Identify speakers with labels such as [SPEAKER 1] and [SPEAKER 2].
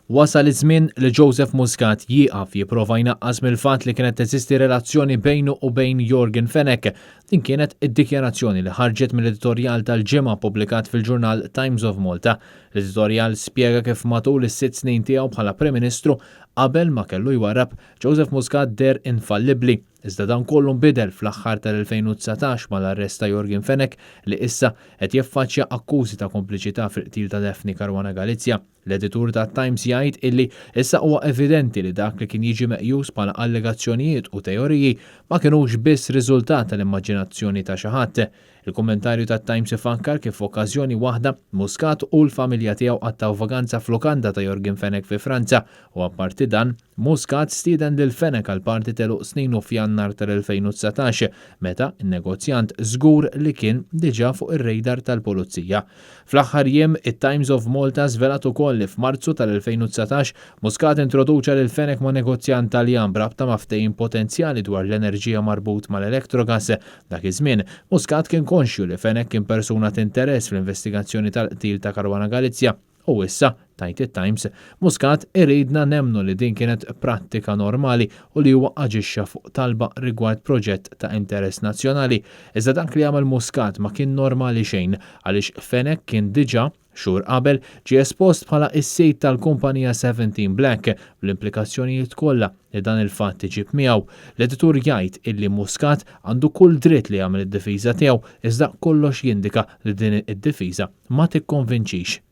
[SPEAKER 1] Wasal iż-żmien li Joseph Muscat jieqaf jipprova jnaqqas mill-fatt li kienet teżisti relazzjoni bejnu u bejn Yorgen Fenech. Din kienet id-dikjarazzjoni li ħarġet mill-editorjal tal-Ġimgħa ppubblikat fil-ġurnal Times of Malta. L-editorjal spjega kif matul is-sitt snin tiegħu bħala Prim Ministru, qabel ma kellu jwarrab, Joseph Muscat deher infallibbli. Iżda dan kollu nbidel fl-aħħar tal-2019 mal-arrest ta' Yorgen Fenech li issa qed jiffaċċja akkużi ta' kompliċità fil-qtil ta' Daphne Caruana Galizia. L-editur tat-Times jgħid illi issa huwa evidenti li dak li kien jiġi meqjus bħala allegazzjonijiet u teoriji ma kinux biss riżultat tal-immaġinazzjoni ta' xi ħadd. Il-kummentarju tat-Times ifakkar kif f'okkażjoni waħda, Muscat u l-familja tiegħu qattgħu vaganza f'lukanda ta' Yorgen Fenech fi Franza u apparti dan, Muscat stieden lil Fenech għal party t'għeluq sninu f'Jannar tal-2019 meta n-negozjant żgur li kien diġà fuq ir-radar tal-Pulizija. Fl-aħħar jiem, it-Times of Malta żvelat ukoll li f'Marzu tal-2019, Muscat introduċa lil Fenech ma' negozjant Taljan b'rabta ma' ftehim potenzjali dwar l-enerġija marbut mal-Electrogas. Dak iż-żmien, Muscat kien konxju li Fenech kien persuna t'interess fl-investigazzjoni tal-qtil ta' Caruana Galizia. U issa, tgħid it-Times, Muscat iridna nemmnu li din kienet prattika normali u li huwa aġixxa fuq talba rigward proġett ta' interess nazzjonali. Iżda dak li għamel Muscat ma kien normali xejn għaliex Fenech kien diġà, xhur qabel, ġie espost bħala s-sid tal-kumpanija Seventeen Black bl-implikazzjonijiet kollha li dan il-fatt iġib miegħu. L-editur jgħid illi Muscat għandu kull dritt li jagħmel id-difiża tiegħu iżda kollox jindika li din id-difiża ma tikkonvinċix.